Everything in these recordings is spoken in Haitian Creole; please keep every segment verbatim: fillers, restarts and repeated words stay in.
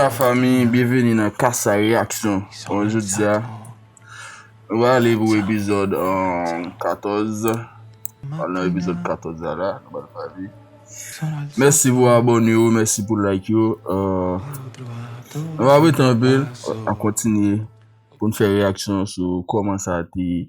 Lafanmi, byenveni nan Kasa Reaksyon. Bon, jodi a, nou va ale pou epizòd, um, katòz. Al nan epizòd katòz la, la, nou pral pale. Mèsi pou abòne yo, mèsi pou like yo. Uh, nou va rete anpil, an kontinye pou n fè reaksyon sou kòman sa te ye.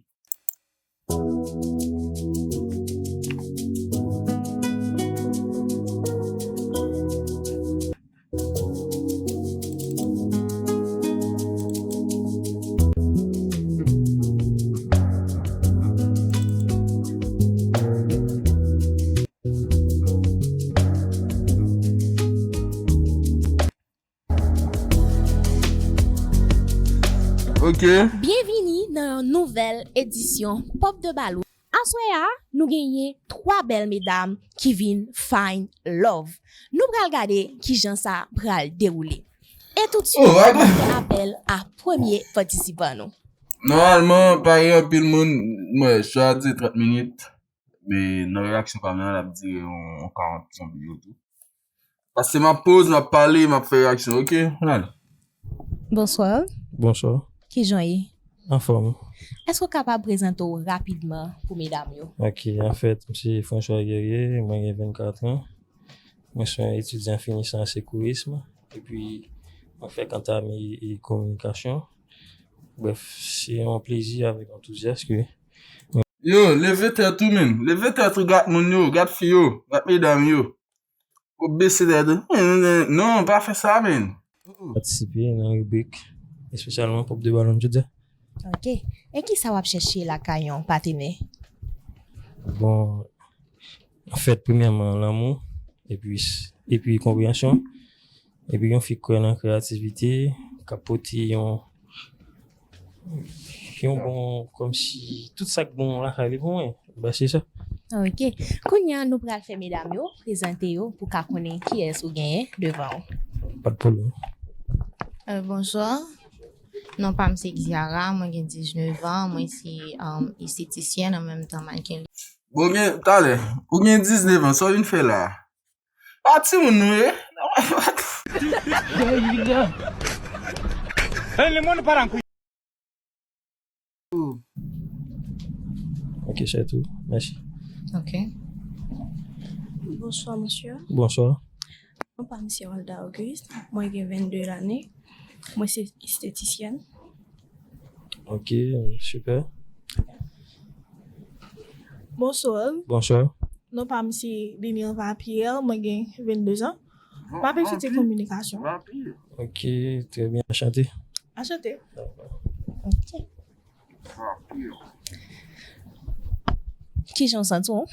Ok. Byenvini nan yon nouvèl edisyon Pop de Ballon. Aswè a, nou genyen twa bèl medam ki vin find love. Nou pral gade kijan sa pral dewoule. E tout swit, oh, n ap fè apèl a premye patisipan nou. Nòmalman, pa gen anpil moun, mwen, chwa di trant minit. Men nan reaksyon pa m nan, l ap dire yon, yon karant sonn tou. Paske m ap poze, m ap pale, m ap fè reaksyon. Ok, ann ale. Bonswa. Bonswa. Kijan w ye? Anfòm. Èske w kapab prezante w rapidman pou medam yo? Ok, anfèt, m se François Guerrier, mwen gen vennkat an. Mwen se yon etidyan finisan an sekourism. Epi, mwen fè kanta m e, e kominikasyon. Brèf, se yon plezi avèk antouzyas ke Yo, leve tèt ou menm. Leve tèt ou, gad moun yo, gad fi yo, gad medam yo. Ou bese tèt ou. Non, pa fè sa, menn. Patisipe nan ribrik espesyalman Pop de Ballon jodi a. Ok. E kisa w ap chèche lakay yon patenè? Bon, anfèt, premyèman, lanmou, epi, epi konpreyansyon. Epi yon fi k kwè nan kreyativite, k ap pote yon, yon bon, kòmsi, tout sa k bon lakay li pou mwen. Ba, se sa. Ok. Kounye a, nou pral fè medam yo prezante yo pou ka konnen kiyès ou genyen devan w. Pa de pwoblèm. Euh, bonswa. Non pa m se Kiara, mwen gen diznèf an, mwen se, um, estetisyèn an menm tan mannken. Bon, gen, talè, ou gen diznèf an, sa w vin fè la a? Pa timoun nou ye. Ok, se tou. Mèsi. Ok. Bonswa, mesye. Bonswa. Non pa m se Walda Auguste. Mwen gen vennde lane. Mwen se estetisyèn. Ok, sipè. Bonswa. Bonswa. Non pa m se Denilva Pierre, mwen gen vennde zan. M ap etidye kominikasyon. Ok, trè byen, anchante. Anchante. Ok. Kijan w santi w?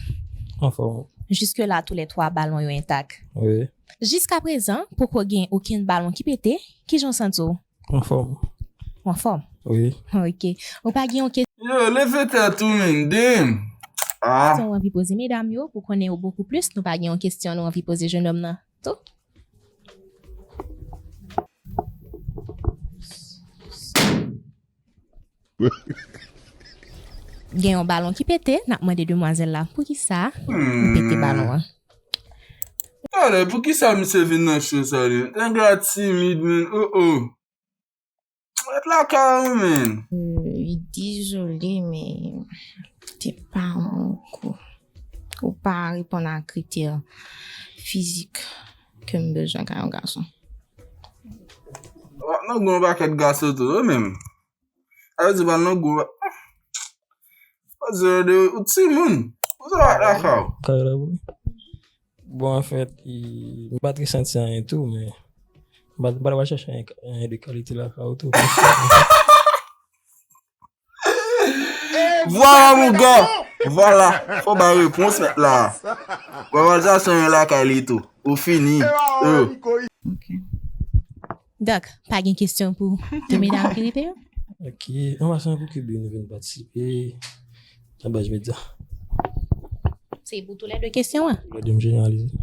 Anfòm. Jiske la, toulètwa balon yo entak. Wi. Jiskaprezan, poko gen okenn balon ki pete. Kijan w santi w? Anfòm. Anfòm? Wi. Ok. Ou pa gen yon kesyon? Yo, leve tèt ou, menn, damn. Ah. Kesyon ou anvi poze medam yo, pou konnen yo bokou plis, nou pa gen yon kesyon nou anvi poze jennonm nan tou? Gen yon balon ki pete, n ap mande demwazèl la poukisa li pete balon an. Talè, poukisa misye vin nan show sa li? Nèg la timid, menn. Oh, oh. Mèt lakay ou, menn. Euh, dezole, men te pa yon kou. Ou pa reponn a kritè fizik ke m bezwen kay yon gason. W ap nan gwo yon pakèt gason tou, wi, menm. Sa vle di w pral nan gwo. Ou timoun. Ou sa lakay ou. Kay la, wi. Bon, anfèt, i, m pa t resanti anyen tou, men m pa, m pa t ap al chèche anyen, anyen de kalite lakay ou tou. Vwala, mon gars. Vwala. Fò bay repons mèt la. Vwala, sa se yon lakay li tou. Ou fini. Euh. Ok. Donk, pa gen kesyon pou de medam ki rete yo? Ok. An pasan, pou ki bi nou vin patisipe nan Buzz Media? Se pou toulède kesyon an. Toulède, m jeneralize.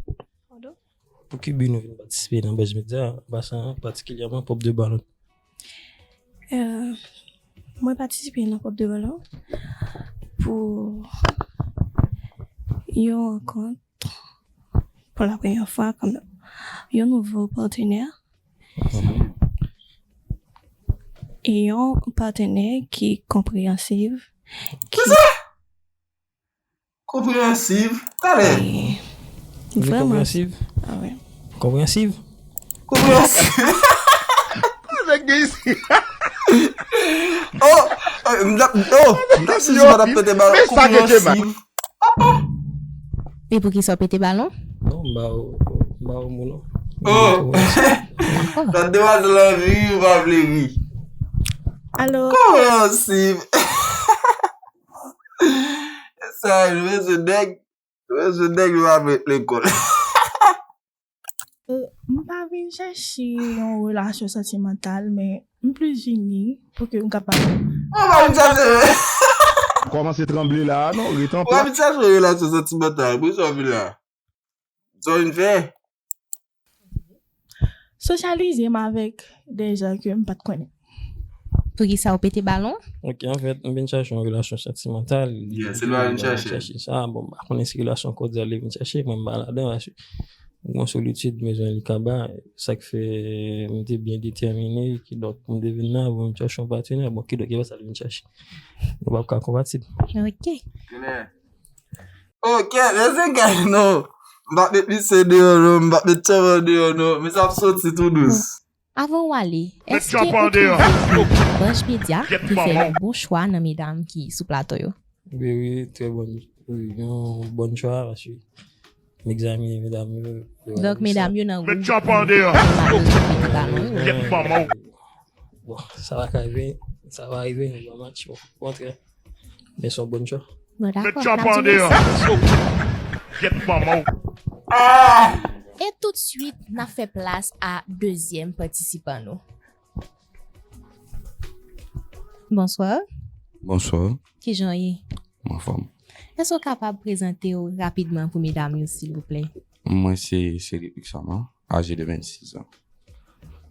Pardon? Pou ki bi nou vin patisipe nan Buzz Media, an pasan patikilyèman Pop de Ballon? Euh, mwen patisipe nan Pop de Ballon pou yon rankont pou la premyè fwa, kòm yon nouvo patenè. E yon patenè ki konpreyansiv, ki Konpreyansiv. Talè. Vrèman. Konpreyansiv? Ah ouais. Konpreyansiv? Konpreyansiv. Nèg gen isi. Oh, eh, m t ap oh, m t ap si m pa t ap pete balon. Men sa gen te mal. Konpreyansiv. E pou ki sa w pete balon? Non, m ba ou, m ba ou moun non. Oh. Sa demwazèl anvi ri ou pa vle ri. Alò, Konpreyansiv. Sa, nou bezwen nèg. Nou bezwen nèg nou ap met lekòl. m pa vin chèche yon relasyon santimantal, men m plis vini pou ke m kapab. Ou pa vin chache. Kòmanse tranble la, non, ret an Ou pa plas. Vin chache yon relasyon santimantal. Pou sa w vin la. Sa w vin fè? Sosyalize m avèk de jan ke m pa t konnen. Pou ki sa w pete balon? Ok, anfèt, m vin chache yon relasyon santimantal. Yeah, se l pa vin chache. Chache sa, bon, m pa konnen si relasyon kòdyal li vin chache, mwen m pa ladan, paske m gon solitid, m bezwen li kaba, sa k fè m te byen detèmine, kidonk pou m te vin la, bon, m chache yon patenè, bon, kidonk e pa sa l vin chache. Nou p ap ka konpatib. Ok. Ok, lese gay non. M pa met misye deyò non, m pa met tchòvè deyò non, men sa ap soti tou dous. Avan w ale, èske ou twouve Banj Medya te fè yon bon chwa nan medam ki sou plato yo? Wi, wi, trè bon, wi, yon bon chwa, paske m egzamine medam yo. Donk, medam yo nan gou. Met tchòvè deyò. Yo pa bezwen pete balon yo. Gyèt manman w. Bon, sa pa ka rive, sa pa rive, nou pa match, bon, kontrè. Men se yon bon chwa. Bon, Met dakò, n ap tchòvè di deyò. mèsi. Gyèt manman w. E toutswit, n ap fè plas a dezyèm patisipan nou. Bonswa. Bonswa, Kijan w ye? m anfòm. Èske w kapab prezante w rapidman pou medam yo, silvouplè? Mwen se Cédric Luxama, aje de vennsis an.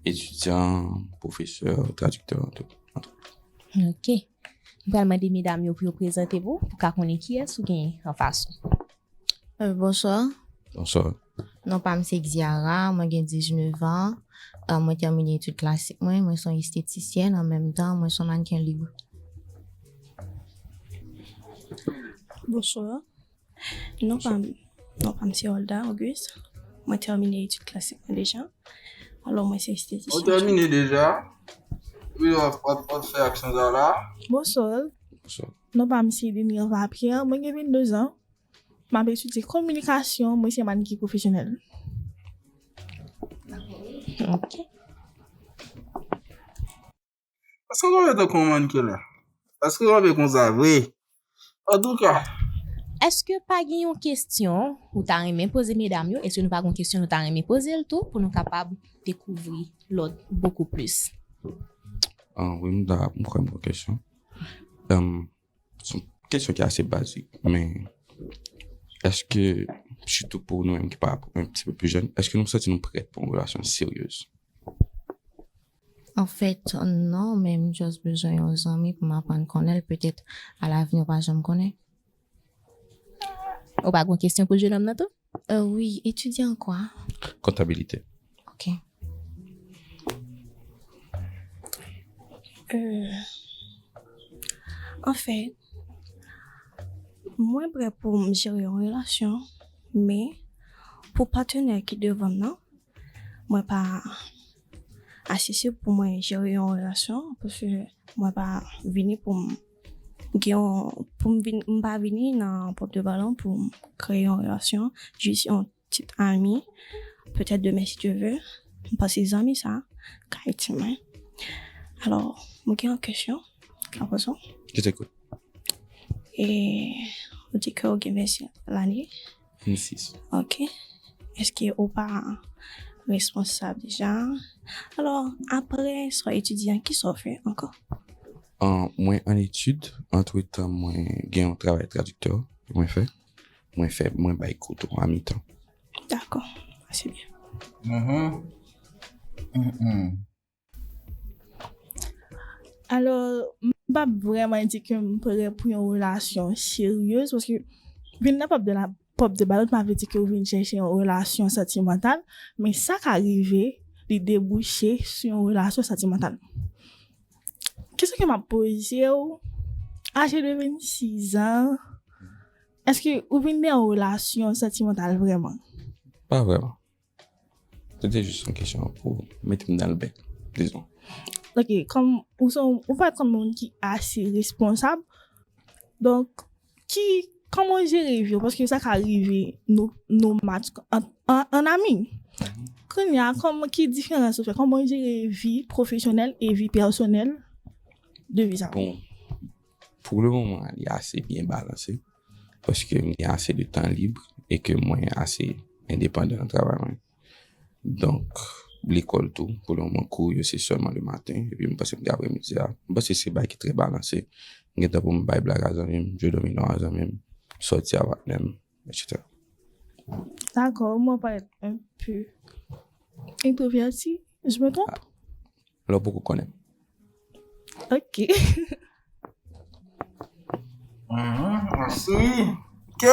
Etidyan, pwofesè, tradiktè, tout. Ok. M pral mande medam yo pou yo prezante pou, pou ka konnen kiyès ou gen anfas ou. Euh, bonswa. Bonswa. Non pa m se Xiara, mwen gen diznèf an. Euh, mwen tèmine etid klasik mwen, mwen se yon estetisyèn, an menm tan, mwen se yon mannken lib. Bonswa. Non pa m, non pa m se Olda Auguste. Mwen tèmine etid klasik mwen deja. Alò mwen se Ou estetisyèn. tèmine deja? Wi, w ap, w ap, w ap fè aksyon sa la. Bonswa. Bonswa. Non pa m se Demirva Pierre, mwen gen venndez an. M ap etidye kominikasyon, mwen se mannken pwofesyonèl. Ok. Èske w konn tankou yon mannken la? Èske w konn konsa vre? Antouka, Èske pa gen yon kesyon ou ta renmen poze medam yo? Èske nou pa gen yon kesyon nou ta renmen poze l tou pou nou kapab dekouvri lòt bokou plis? Ah, wi, m ta, m kwè m gon kesyon. Um, se yon kesyon ki ase bazik, men èske, sitou pou nou menm ki pa un petit peu plus jeune, èske nou santi nou prèt pou yon relasyon seryez? Anfèt, non, men m just bezwen yon zanmi pou m aprann konnen l. Petèt, alavni, ou pa janm konnen. Ou pa gen kesyon pou jenòm nan tou? Euh, wi, etidyan kwa? Kontabilite. Ok. Euh, anfèt, mwen prè pou m jere yon relasyon, men pou patenè ki devan m nan, mwen pa asesib pou mwen jere yon relasyon, paske mwen pa vini pou m gen yon, pou m vin, m pa vini nan pòp de balon pou m kreye yon relasyon, jis yon ti ami, petèt demen si Dye ve, m panse zanmi sa ka itil mwen. Alò, mwen gen yon kesyon ka poze w. Je t'écoute. E ou di ke ou gen vennsis lane. Vennsis. Ok. Èske ou pa responsab deja? Alò, apre sa w etidye, kisa w fè ankò? An, mwen an etid, antretan mwen gen yon travay tradiktè mwen fè. Mwen fè, mwen bay kou tou a mitan. Dakò, se byen. Mhm. Mhm. Alò, m p ap vrèman di ke m prè pou yon relasyon seryez, paske vin nan pòp de la, pòp de balon pa vle di ke w vin chèche yon relasyon santimantal, men sa ka rive, li debouche sou yon relasyon santimantal. Kesyon ke m ap poze w, aje de vennsis an, èske ou vin nan yon relasyon santimantal vrèman? Pa vrèman. Se te jis yon kesyon pou mete m nan l bèk, dizon. Ok, kòm ou se yon, ou parèt kòm yon moun ki ase responsab. Donk, ki, kòman w jere vi w? Paske sa ka rive nou, nou match an, an, an ami. Kounye a, kòman, ki diferans ou fè? Kòman w jere vi pwofesyonèl e vi pèsonèl de vi sa? Bon, pou le moman, li ase byen balanse. Paske m gen ase de tan lib e ke mwen ase endepandan nan travay mwen. Donk, lekòl tou, pou le moman, kou yo se sèlman le maten, epi m panse m gen apremidi a. M panse se bagay ki trè balanse. M gen tan pou m bay blag a zanmi m, jwe domino a zanmi m, sòti a patnè m, etsetera. D'accord, mwen parèt un peu introverti, je me trompe? Lè w poko konnen m. Ok. Mhm, mèsi. Ok.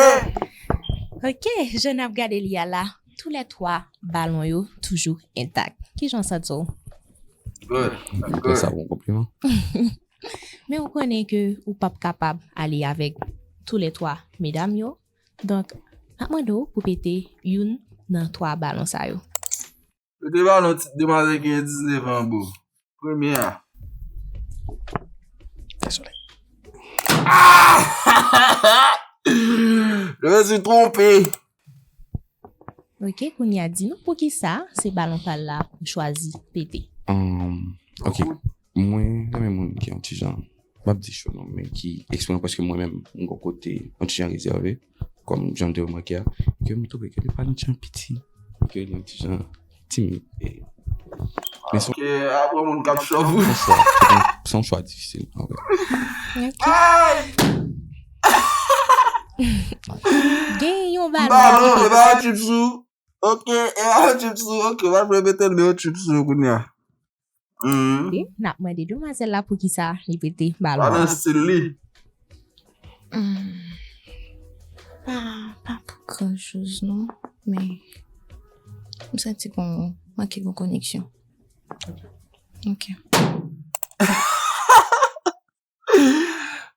Ok, jan n ap gade li a la, tou lè twa balon yo toujou entak. Kijan w santi w? Good. Mwen sa bon konpliman. Men ou konnen ke ou p ap kapab ale avèk tou lè twa medam yo. Donk, n ap mande w pou pete youn nan twa balon sa yo. Pete balon ti demwazèl ki gen diznèf an bro. Premye a. Dezole. Ah! Je me suis trompé. Ok, kounye a di nou poukisa se balon pal la ou chwazi pete. Um, ok. Mwen renmen moun ki yon ti jan, m ap di cho non, men ki eksprime paske mwen menm m gon kote yon ti jan rezève, kòm jan m te remake a, ke m twouve ke li pa yon ti jan piti, ke li yon ti jan timid. E, men se Ok, apre moun k ap chòv ou. yon chwa, se yon, se yon chwa difisil, an vrè. Ok. Gen yon balon Balon, ki e pa yon trip sou. Ok, e pa yon trip sou. Ok, w ap repete l, men yon trip sou kounye a. Mhm. N ap mande demwazèl la poukisa li pete balon Balon an. Stil li. Hmm. Pa, pa pou gran choz non, men m santi gon manke gon koneksyon. Ok.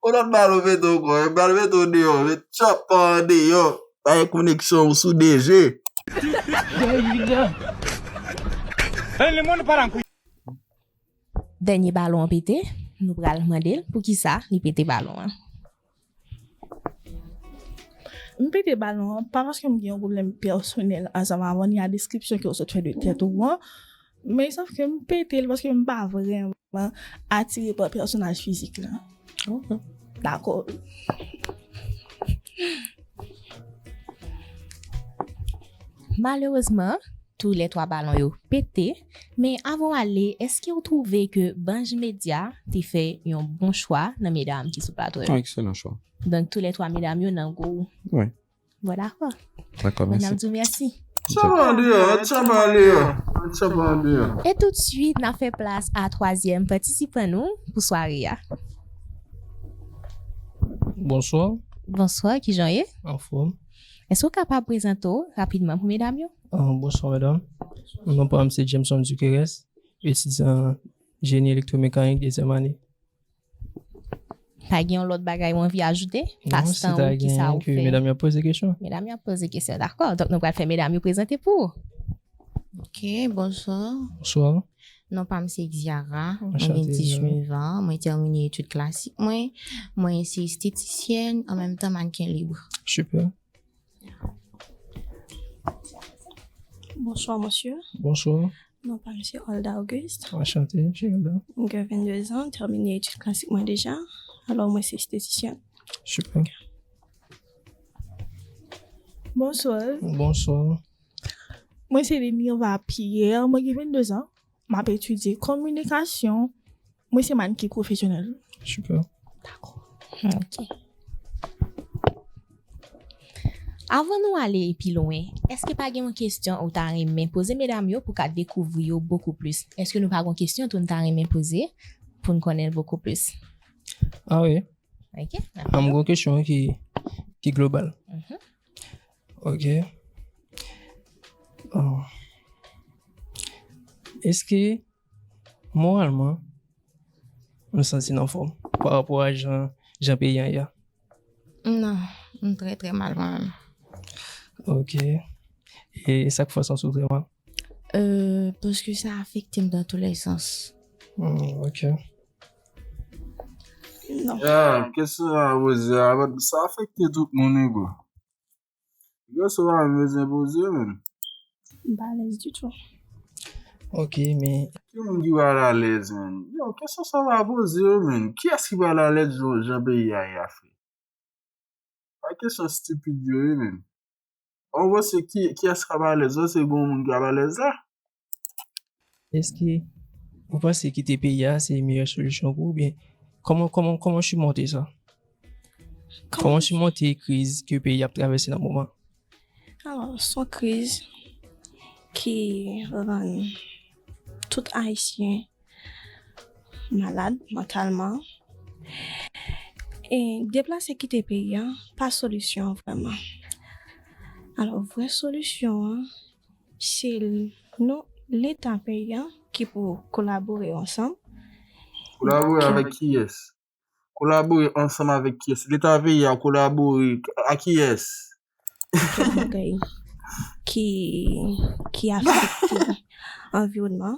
Ou lòt balon pete w kò, balon pete w deyò, met chòp an deyò. Pa gen koneksyon ou sou de je. Dènye balon an pete, nou pral mande l poukisa li pete balon an. M pete balon an, pa paske m gen yon pwoblèm pèsonèl ansanm avè w, ni a deskripsyon ke w sot fè de tèt ou an, men sòf ke m pete l paske m pa vrèman atire pa pèsonaj fizik la. Dakò. Malerezman, tou lè twa balon yo pete, men avan w ale, èske w twouve ke Banj Medya te fè yon bon chwa nan medam ki sou plato yo? Yon ekselan chwa. Donk, tou lè twa medam yo nan gou. Wi. Bon, dakò. Dakò, Bon, n mèsi. ap di w mèsi. Tchap an deyò, tchap an deyò. Tchap an deyò. E toutswit, n ap fè plas a twazyèm patisipan nou pou sware a. Bonswa, Bonswa, kijan w ye? Anfòm. Èske w kapab prezante w rapidman pou medam yo? Ah, bonswa, medam. Non pa m se Jameson Duqueres, etidyan jeni elektwomekanik dezyèm ane. Pa gen yon lòt bagay ou anvi ajoute? Non, si ta gen ke medam yo ap poze kesyon. Medam yo ap poze kesyon, dakò. Donk, nou pral fè medam yo prezante pou ou. Ok, bonswa. Bonswa. Non pa m se Xiara, mwen gen diznèf an, mwen tèmine etid klasik mwen, mwen se estetisyèn, an menm tan mannken lib. Super. Bonswa, mesye. Bonswa. Non pa m se Alda Auguste. Anchante, Geralda. Mwen gen vennde zan, tèmine etid klasik mwen deja. Alò, mwen se estetisyèn. Super. Bonswa. Bonswa. Mwen se Lenirva Pierre, mwen gen vennde zan. M ap etidye kominikasyon. Mwen se mannken pwofesyonèl. Super. Dakò. Ok. Avan nou ale pi lwen, èske pa gen yon kesyon ou ta renmen poze medam yo pou ka dekouvri yo bokou plis? Èske nou pa gen yon kesyon tou nou ta renmen poze pou n konnen l bokou plis? Ah wi. Ok. An m gen yon kesyon ki, ki global. Mhm. Ok. Oh. Èske moralman nou santi n anfòm pa rapò a jan, jan peyi a ye a? Non, m trè trè mal mwen menm. Ok. E sa k fè w santi w trè mal? Euh, paske sa afekte m dans tous les sens. Hmm, ok. Non. Ya, kesyon sa a poze a, sa afekte tout moun, wi, bro. Kesyon sa a bezwen poze, menm. M pa alèz ditou. Ok, men Ki moun ki pral alèz, menm? Yo, kesyon sa a poze, yo, menm. Kiyès ki pral alèz jan, jan peyi a ye a, frè? Pa kesyon stipid yo ye, menm. Ou panse ki, kiyès k ap alèz? Ou panse gen moun k ap alèz la? Èske ou panse kite peyi a se meyè solisyon pou ou, oubyen kòman, kòman, kòman w simonte sa? Kòman w simonte kriz ke peyi a ap travèse nan moman? Alò, se yon kriz ki rann tout Ayisyen malad mantalman. E deplase kite peyi a pa solisyon vrèman. Alò, vrè solisyon an, se nou, Leta peyi a, ki pou kolabore ansanm. Kolabore avèk kiyès? Kolabore ansanm avèk kiyès? Leta peyi a kolabore a kiyès? Kèk bagay ki, ki afekte anviwònman,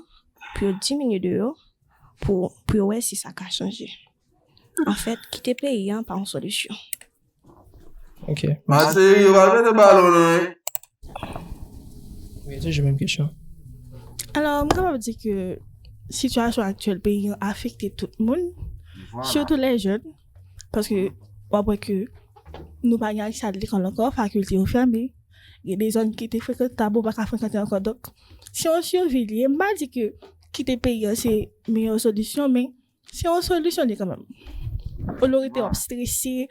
pou yo diminye de yo, pou, pou yo wè si sa ka chanje. Anfèt, kite peyi a pa yon solisyon. Ok. Maseri, yo pa mete balon nan, wi. Wi, toujou menm kesyon. Alò, m kapab di ke sitiyasyon aktyèl peyi an afekte tout moun, sitou lè jèn, paske w ap wè ke nou pa gen aksè al lekòl ankò, fakilte yo fèmen, gen de zòn ki te frekantab ou pa ka frekante ankò. Donk, se yon sivi li ye. M pa di ke kite peyi an se meyè solisyon, men se yon solisyon li kanmenm. Olorite w ap strese,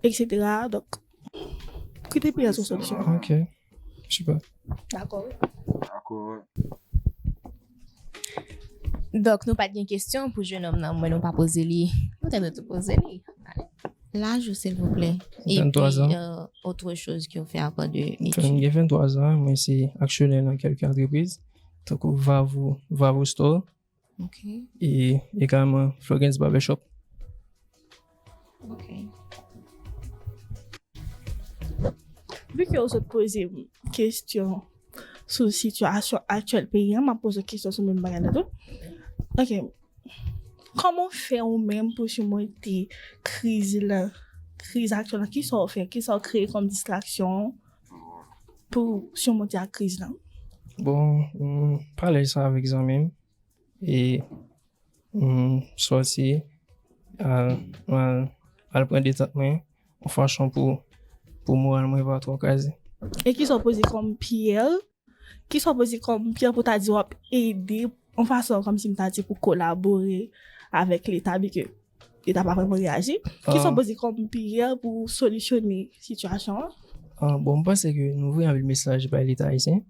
et cetera. Donk, kite peyi an se yon solisyon. Ok. Super. Dakò, wi. Dakò, wi. Donk, nou pa t gen kesyon pou jennonm nan, mwen nou pa poze li. Nou te dwe tou poze li. Laj ou, silvouplè. Vennntwa zan. Epi, euh, autre chose que vous faites à part de Mwen études. gen vennntwa zan, mwen se aksyonè nan kèlke antrepriz, tankou Vavo, Vavo Store, Ok, e egalman Florence Barbershop. ok. Vu ke ou sot poze m kesyon sou sitiyasyon aktyèl peyi an, m ap poze w kesyon sou menm bagay la tou. Ok. Kòman w fè ou menm pou simonte kriz la, kriz aktyèl la? Kisa w fè? Kisa w kreye kòm distraksyon pou simonte ak kriz la? Bon, m pale sa avèk zanmi m. E m sòti al, al, al pran detant mwen yon fason pou, pou moral mwen pa twò kraze. E kisa w poze kòm pyè? Kisa w poze kòm pyè pou ta di w ap ede yon fason kòmsi m ta di pou kolabore avèk Leta, byen ke Leta pa vrèman reyaji? Kisa w poze kòm pyè pou solisyone sitiyasyon an? Ah, bon, m panse ke nou voye anpil mesaj bay Leta ayisyen,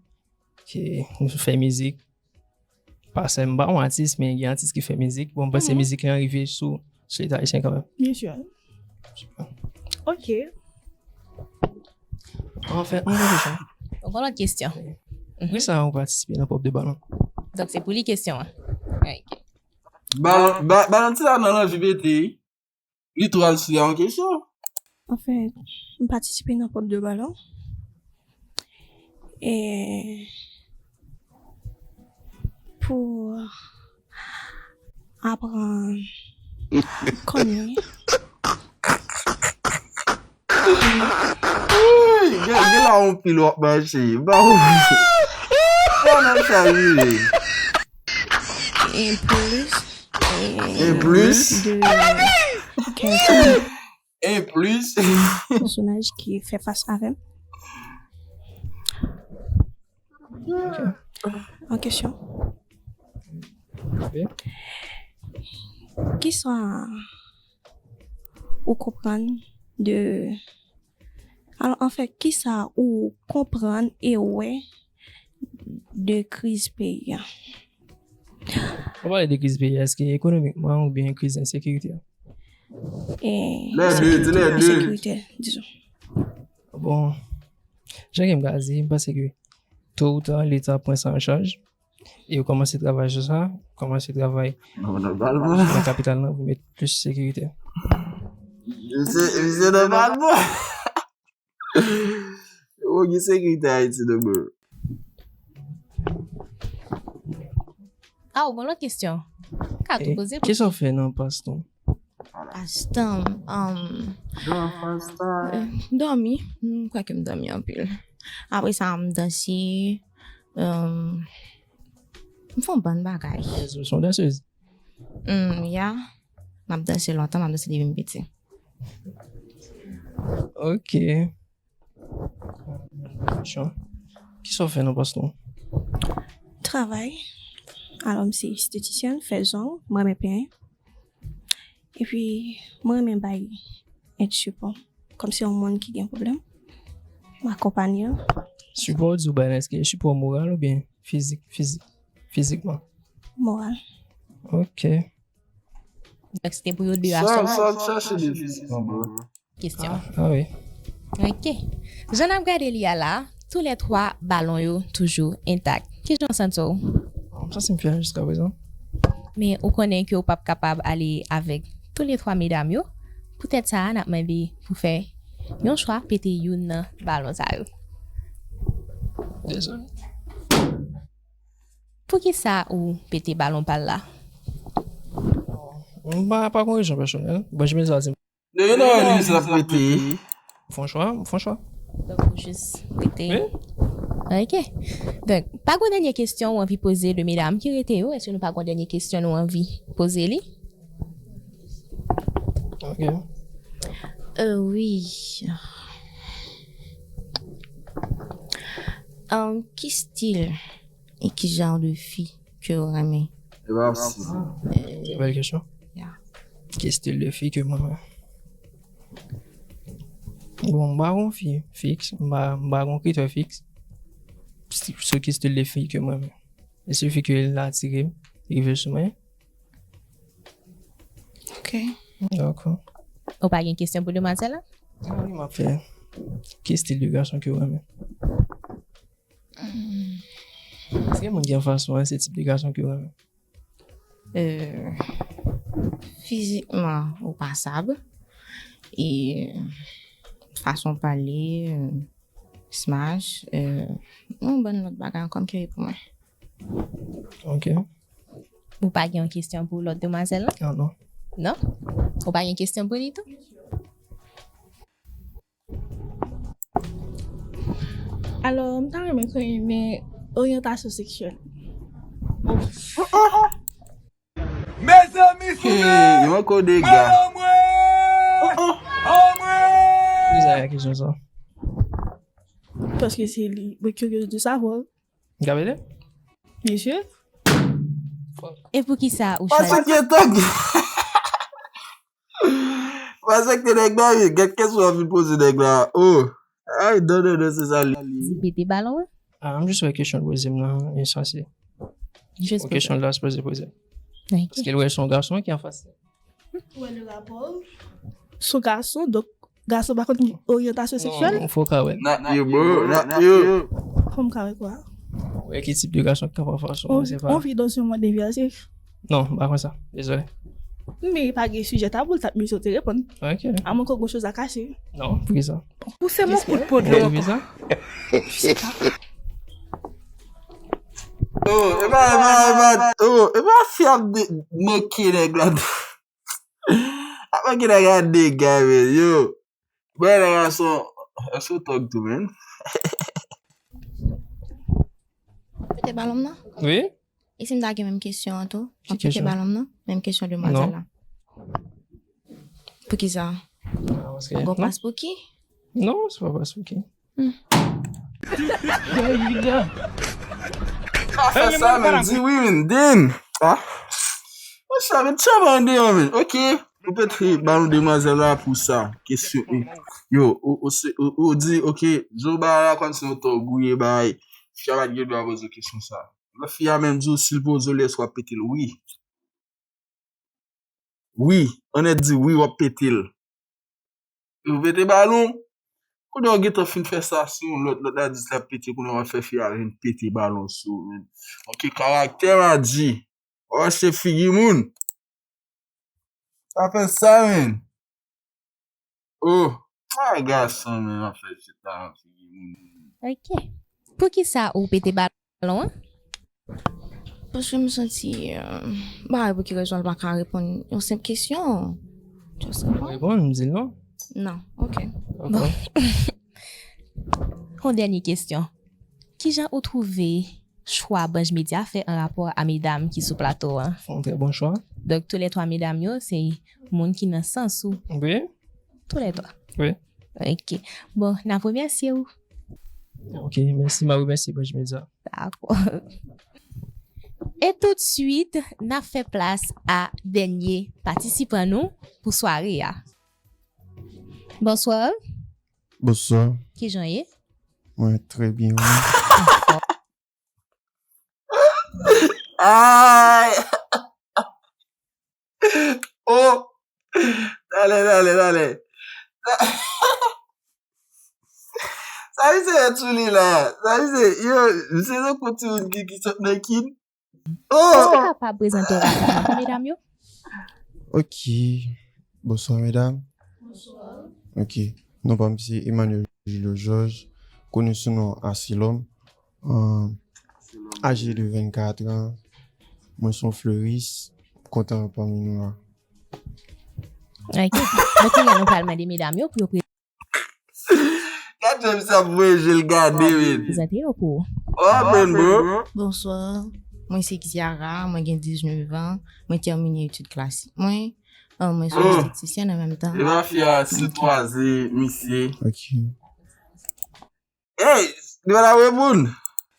ke nou fè mizik, pa sèl m pa yon atis, men gen atis ki fè mizik. Bon, m panse mizik lan rive sou, sou Leta ayisyen kanmenm. Byen si. Ok. Anfèt, mwen gen kesyon. Donk, yon lòt kesyon. Poukisa ou patisipe nan Pop de Balon? Donk, se pou li kesyon an. Ok. Balon, ba- Balon ti la nan lanvi pete, wi. Li tou al sou yon kesyon. Anfen, m patisipe nan Pop de Balon. E pou aprann konnen. Wi, gen, gen la yon pil w ap mache. Ba ou. Kòman sa vire? E plis E plis, de kèk e plis. pèsonaj ki fè fas avè m. An kesyon. Wi. Kisa ou konprann de, alò, anfèt, kisa ou konprann e wè de kriz peyi a? Ou pale de kriz peyi a, èske ekonomikman oubyen kriz ensekirite a? E Lè de, di lè de. ensekirite, dizon. Bon, jan ke m ka di, m panse ke to ou ta, Leta ap pran sa an chaj. E yo kòmanse travay sou sa, kòmanse travay nan kapital nan pou met plis sekirite. Misye, misye nan Palman. Yo gen sekirite Ayiti nan men yo. Ah, ou gen lòt kesyon? Ka tou poze. Kisa w fè nan pastan? Pastan, um, dòmi. M kwè ke m dòmi anpil. Apre sa, m danse. Um, m fè yon bann bagay. Ou se yon dansez? Mm, ya. M ap danse lontan, m ap danse depi m piti. Ok. Kisa w fè nan pastan? Travay. Alò, m se estetisyèn, fè zong, m renmen penyen. Epi, mwen renmen bay èd sipò. Kòm se yon moun ki gen pwoblèm, m akonpanye l. Sipò w di w bay la, èske sipò moral oubyen fizik, fizik, fizikman? Moral. Ok. Donk, se te pou yo de a sèlman. Sa, sa, sa, se de fizikman, bro. Kesyon. Ah wi. Ok. Jan n ap gade li a la, tou lè twa balon yo toujou entak. Kijan w santi w? M santi m fyè jiska prezan. Men ou konnen ke w p ap kapab ale avèk tou lè twa medam yo. Poutèt sa a, n ap mande pou fè yon chwa pete youn nan balon sa yo. Dezole. Poukisa ou pete balon pa l la? M pa, pa gen rezon pèsonèl. Bon, jimèdi a di Yo nan li sa pete. Fon chwa, fon chwa. Donk, ou jis rete. Wi. Ok. Donk, pa gen dènye kesyon ou anvi poze de medam ki rete yo? Èske nou pa gen dènye kesyon nou anvi poze li? Ok. Euh, wi. Um, ki stil e ki jan de fi ke w renmen? E pa posib. Trè bèl kesyon. Ya. Ki stil de fi ke mwen renmen? Bon, m pa gon fi fiks, m pa, m pa gon kritè fiks. Sou ki stil de fi ke mwen renmen. E sifi ke l atire m, rive sou mwen. Ok. Dakò. Ou pa gen kesyon pou demwazèl la? Wi, m ap fè. Ki stil de gason ke w renmen? Èske moun ki anfas ou an, se tip de gason ke w renmen? Euh, fizikman, ou pasab. E fason pale, euh, smash, euh, yon bann lòt bagay ankò m kenbe pou mwen. Ok. Ou pa gen yon kesyon pou lòt demwazèl la? Ah non. Non? Ou pa gen kesyon pou li tou? Alò, m ta renmen konnen men oryantasyon seksyèl. Mezanmi, sou mwen! Yo ankò dega. Ki sa gen kesyon sa? Paske se li, mwen curieuse de savoir. Gabele? Bien sûr. E poukisa ou Paske chwazi? Tag. Paske nèg la, wi, gad kesyon w ap vin poze nèg la. Oh. Ay, non, non, non, se sa li. Di pete balon an? Ah, m jis wè kesyon l poze m nan, e sa se. Jis Pou kesyon l la se poze poze. Ok. Paske l wè se yon gason ki anfas. Wè le rapò. Sou gason, donk gason pa konn oryantasyon seksyèl? Non, fò w ka wè. Not you, bro. Not you. Kòm ka wè kwa? Wè ki tip de gason ki anfas ou, On, se pa. On vit dans un monde inversé. Non, m pa konn sa. Dezole. Men pa gen sijè tabou, l t ap mize w te reponn. Ok. Amwen ke gon choz a kache. Non, poukisa? Ou se mon kout po dlo. Poukisa? Oh, e pa, e pa, e pa, oh, e pa fi ap de, manke nèg la. Ap manke nèg la dega, men, yo. Mwen, nèg la son, son tòg tou, men. Pete balon m nan? Wi? E si m ta gen menm kesyon an tou? Ki Mwen pete kesyon? Balon m nan? Menm kesyon demwazèl la. Poukisa? Ah, paske, Gon non? Pas pou ki? Non, se pa pas pou ki. Pa fè sa, men, di wi, men, damn. Ah. Wè sa, men, tchè, ban deyò, men. Ok. Nou pete balon demwazèl la pou sa. Kesyon. Yo, ou, ou, se- ou, ou di, ok, di w bagay la kòm se yon tòg ou ye, bay. Fi a pa t gen dwa poze w kesyon sa. Lòt fi a menm di w, si l poze w lè, w ap pete l, wi. Wi, Annette di wi, w ap pete l. Ou pete balon? Kounye a w gentan fin fè sa sou yon lòt, lòt la di l ap pete, kounye a w ap fè fi a vin pete balon sou ou, menn. Ok, karaktè, m a di. Wè se figi moun. Sa fè sa, menn. Oh, ay gason, menn, ap fè fi a vin figi moun. Ok. Poukisa ou pete balon an? Paske m santi, euh, m pa wè pou ki rezon l pa ka reponn yon senp kesyon. Just reponn. Reponn, m di l non. Non, ok. Bon. Yon dènye kesyon. Kijan ou twouve chwa Banj Media fè an rapò a medam ki sou plato an? Yon trè bon chwa. Donk, toulètwa medam yo, se moun ki nan sans ou. Wi. Toulètwa. Wi. Ok. Bon, n ap remèsye ou. Ok, mèsi, m a remèsye Banj Media. Dakò. E toutswit, n ap fè plas a dènye patisipan nou pou sware a. Bonswa. Bonswa. Kijan w ye? Mwen trè byen, wi. Ay! Oh! Talè, talè, talè. Sa misye fè sou li la? Sa misye, yo, misye tankou timoun ki, ki sot nan kin. Oh! Èske w kapab prezante w rapidman pou medam yo? Ok. Bonswa, medam. Ok. Non pa m se Emmanuel Julio Georges, koni sou non Asilòm. Euh, aje de vennkat an. Mwen se yon fleris. Kontan pami nou la. Ok. Bon, kounye a nou pral mande medam yo pou yo Gad jan misye ap voye je l gade, men. Prezante yo pou ou. What happened, bro? Bonswa. Mwen se Xiara, mwen gen diznèf an, mwen tèmine etid klasik mwen. Euh, mwen se estetisyèn an menm tan. E pa fi a sou twaze misye. Ok. Hey, li pa ta reponn.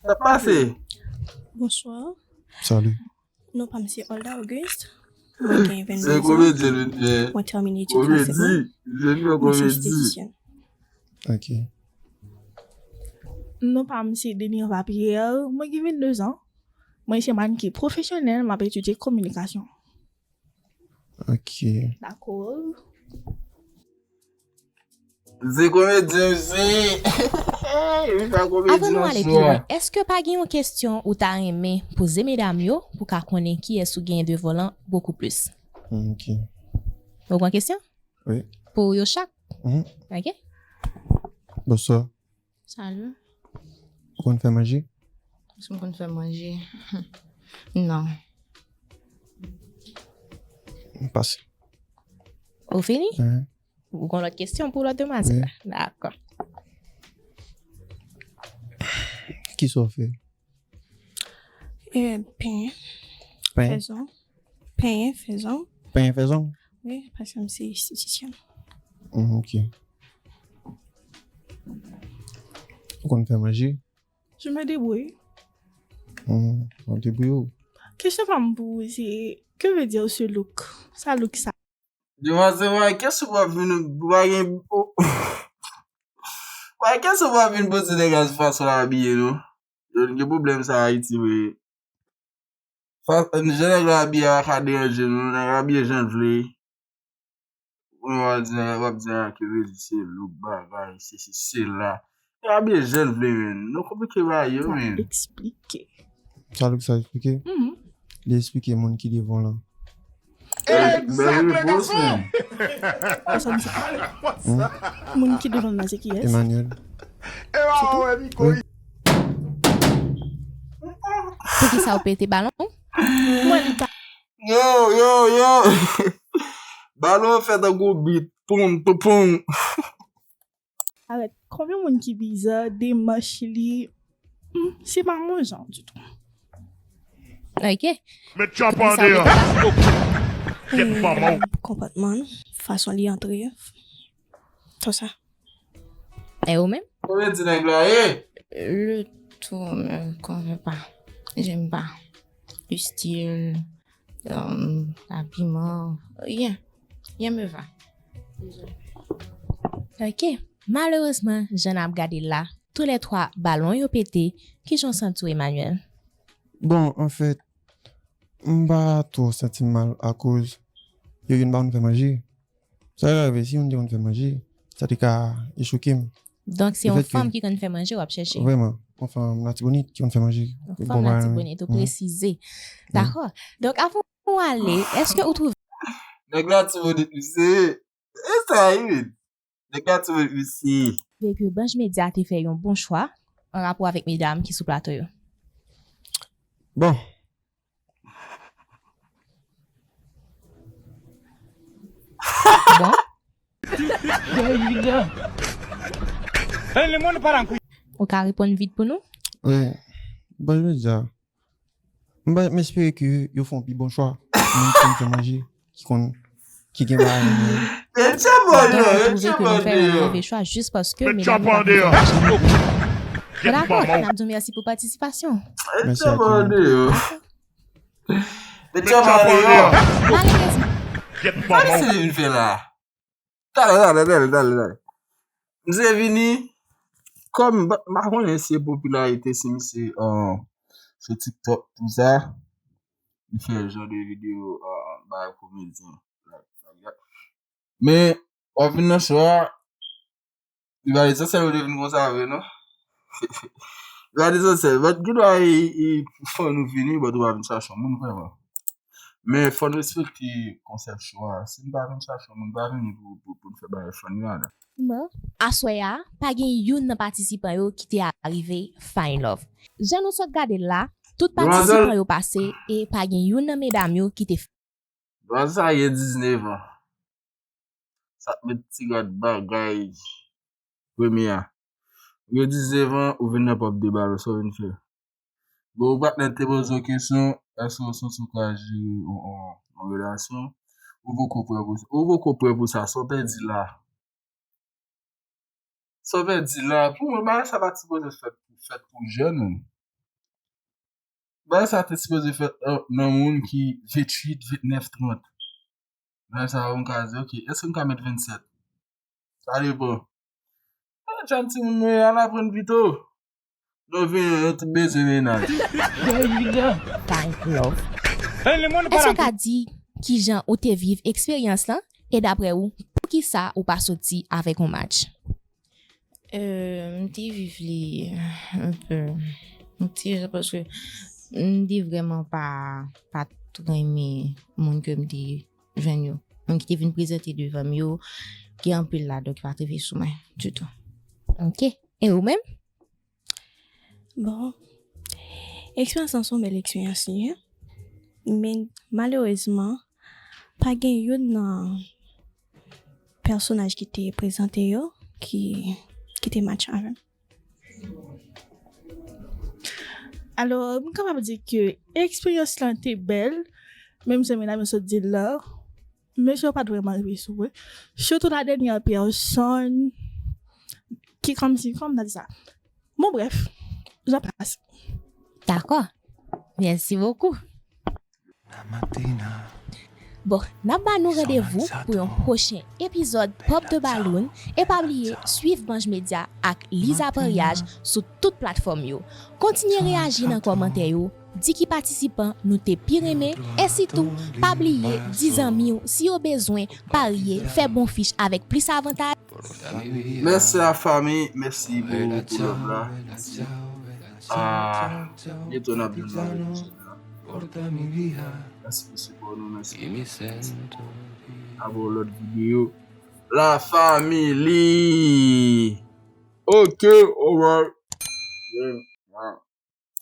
Sa pase? Bonswa. Salut. Non pa m se Olda Auguste. Mwen gen Se venndezan. Komedyen li fè. Mwen tèmine etid klasik Komedi. mwen. Jèn fè Mwen se komedi. estetisyèn. Ok. Non pa m se Denirva Pierre. Mwen gen venndezan. Mwen se mannequin pwofesyonèl, m ap etidye kominikasyon. Ok. Dakò. Se komedyen misye. Li fè komedi Avan nou nan ale pi swa. lwen, èske pa gen yon kesyon ou ta renmen poze medam yo pou ka konnen kiyès ou gen devan lan bokou plis? Ok. Ou pran kesyon? Wi. Pou yo chak? Mhm. Ok. Bonswa. Salut. Ou konn fè manje? Èske m konn fè manje? Non. Pase. Ou fini? Hein? Ou gen lòt kesyon pou lòt demwazèl la? Dakò. Kisa w fè? E, penyen, Penyen? fèzon. Penyen, fèzon. Penyen fèzon? Wi, paske m se estetisyèn. Mm, ok. Ou konn fè manje? Je me débrouille. Mm, ou debouye w. Kesyon pa m pou ou se, que veut dire ce look? Sa look sa. Demwazèl, wè, kèso w ap vin, ou pa gen, ou wè, kèso w ap vin poze nèg la sou fason l abiye, non? Yo gen pwoblèm sa Ayiti, vre. Fa- Jan nèg la abiye a ka deranje nou, nèg la abiye jan l vle. Ou w ap di nèg la, w ap di nèg la ke vle di se look bagay, se si, se la. Nèg la abiye jan l vle, men. Nou konplike bagay yo, men. Eksplike. Sa look sa eksplike? Mhm. Li eksplike moun ki devan lan. Bèl, bèl repons, men. Pèsonn sa. Moun ki devan nan se kiyès? Emmanuel. Poukisa ou pete balon? Mwen li ta Yo, yo, yo. Balon an fè tankou bit. Poum, poum, poum. Arèt, konbyen moun ki bizar demach li? Hmm, se pa mwen jan ditou. Ok. Met chòp an deyò. Jet pa mò. Konpòtman, fason li antre, tout sa. E ou menm? Konbyen ti nèg la ye? Le tout, me convient pas. J'aime pas. Le style, euh, l'habillement, rien. Rien me va. Ok. Malerezman, jan n ap gade la, toulètwa balon yo pete. Kijan w santi w, Emmanuel? Bon, anfèt, m pa twò santi m mal akoz yo youn pa konn fè manje. Sa ta rive si youn te konn fè manje, sa te ka choke m. Donk, se yon fanm ki konn fè manje w ap chèche. Vrèman, yon fanm Latibonit ki konn fè manje. Yon fanm Latibonit, ou presize. Dakò. Donk, avan ou ale, èske ou twouve Nèg Latibonit, misye, e sa, wi. Nèg Latibonit, misye. Ke Banj Media te fè yon bon chwa an rapò avèk medam ki sou plato yo? Bon. Bon. Ou ka reponn vit pou nou? Wi. Banj Media. M espere ke yo fè yon pi bon chwa. Moun ki konn fè manje, ki konn, ki gen bagay nan men yo. Donk, ou twouve ke nou fè yon move chwa jis paske medam yo pa konn fè manje. Bon, dakò, n ap di w mèsi pou patisipasyon. Mèsi a tout moun. Malerezman. Sa misye vin fè la? Talè, talè, talè, talè, talè. Misye vini, kòm, m pa konnen si e popilarite, si misye, uh, sou TikTok, tou sa, li fè jan de videyo, uh, bagay komedyen. Men, w ap vin nan show a, li pa esansyèl ou te vin konsa vre, non? Li pa esansyèl. But, gen dwa e, e, fò nou vini, but ou pa vin chache yon moun vrèman. Men fò n respekte konsèp show a. Si n pa vin chache yon moun, pa vini pou, pou, pou n fè bagay funny la, la. Aswè a, pa gen youn nan patisipan yo ki te arive find love. Jan nou sot gade l la, tout patisipan yo pase e pa gen youn nan medam yo ki te Dwazèl sa gen diznèf an. Sa k met ti rad bagay premye a. Ou gen diznèf an, ou vin nan pòp de bal, sa w vin fè? Bon, ou patnè te poze w kesyon, èske w santi w ka jere yon, yon, yon relasyon? Ou poko prè pou, ou poko prè pou sa, sa w pèdi la. Sa w pèdi la, pou mwen, bagay sa pa t sipoze fèt, fèt pou jèn moun. Bagay sa te sipoze fèt, uh, nan moun ki venntuit, vennèf, trant. Bagay sa, ou ka di, ok, èske m ka met vennsèt? Sa depann. Ah, jan timoun nou ye, al aprann pito. Nou vin, nou tout bezwen mennaj. Èske w ka di kijan ou te viv eksperyans lan? E daprè ou, poukisa ou pa soti avèk yon match? Euh, m te viv li un peu, yon ti jan, paske m te vrèman pa, pa t renmen moun ke m te jwenn yo. Moun ki te vin prezante devan m yo, gen anpil la, donk, yo pa t rive sou mwen ditou. Ok. E ou menm? Bon, eksperyans lan se yon bèl eksperyans li ye. Men malerezman, pa gen youn nan pèsonaj ki te prezante yo ki, ki te match avè m. Alò, m kapab di ke eksperyans lan te bèl, menm jan medam yo sot di l la, mesye yo pa t vrèman rive sou mwen. Sitou la dènyè pèsòn ki kòmsi, kòman m ta di sa? Bon, brèf, jan pase. Dakò. Mèsi bokou. Bon, n ap ba nou randevou pou yon pwochen epizòd Pop the Balloon. E pa bliye swiv Banj Media ak Liza Paryaj sou tout platfòm yo. Kontinye reyaji nan kòmantè yo, di ki patisipan nou te pi renmen, e sitou, pa bliye di zanmi w si yo bezwen parye, fè bon fich avèk plis avantaj. Mèsi lafanmi, mèsi pou, pou love la. Ah, byento n ap jwenn nan epizòd la. Mèsi pou sipò nou, mèsi. Ap yon lòt videyo. La family. Ok, alright. Yeah.